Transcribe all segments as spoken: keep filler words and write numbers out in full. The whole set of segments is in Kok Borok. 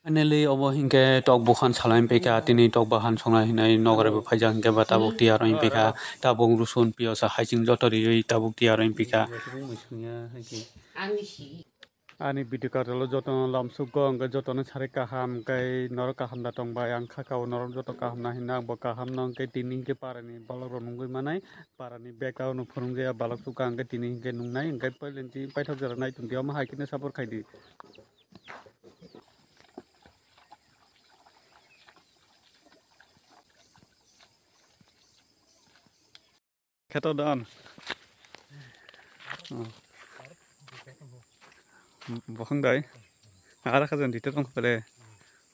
Finally, obo hinkhe tok bukhan salai phaikha, tini tok bahan songnai hinwi nokrai bo phaijak hinkhe ba tabuk tiyar wng phaikha, tabuk rusun piyos haising joto riwi tabuk tiyar wng phaikha. Ani video karjalo jotono lamsukgo, hwnkhe jotono sarik kaham, hwnkhe norok kaham da tongbai, ang kha kao norok joto kaham na hinna, bo kaham no hwnkhe tini hinkhe parani balok rok nungwi manai, parani bag rok no phunukjaya balok sukha, hwnkhe tini hinkhe nungnai, hwnkhe paileni paithak jora nai tongdi, omo hai kheno support khaidi. Kheto dan. Oh. Bokhang dai. Ara khajan dite tong khale.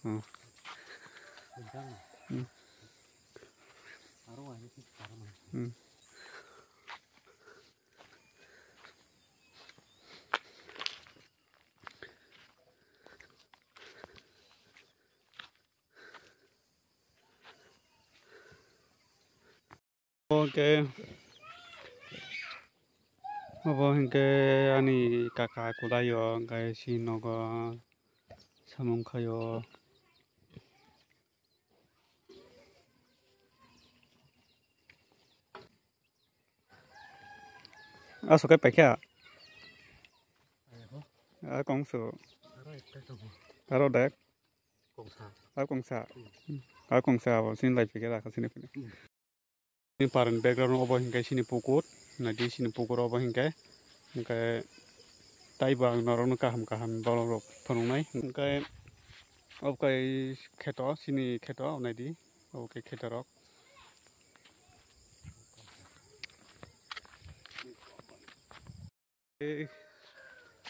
Oh. Hmm. Hmm. Oke. Obo hinkhe ani kaka kwlaio, hwnkhe si nogo samung khaio. Aswk khe paikha. A kongsu. Aro dek. A kongsa. A kongsa abo sini lai phikhe rakha sini phini. Ni parani background obo hinkhe sini pukur. Naidi sini pukur obo hinkhe. Hinkhe taibo ang norokno kaham kaham borok rok phunuknai. Hinkhe obo khe kheto, sini kheto naidi. Obo khe kheto rok.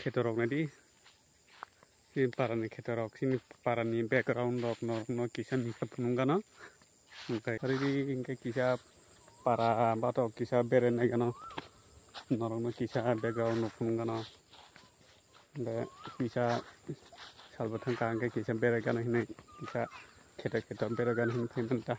Khetorok naidi. Chini parani khetorok, chini parani background rok norokno kisa misa phunuk gana. Hwnkhe riri hwnkhe kisa para batok kisa berenai gana. Norokno kisa background rok phunuk gana. Hwnkhe kisa salbo thangkha hwnkhe kisa berai gana hinwi kisa kheto kheto berai gana hinwi phai manta.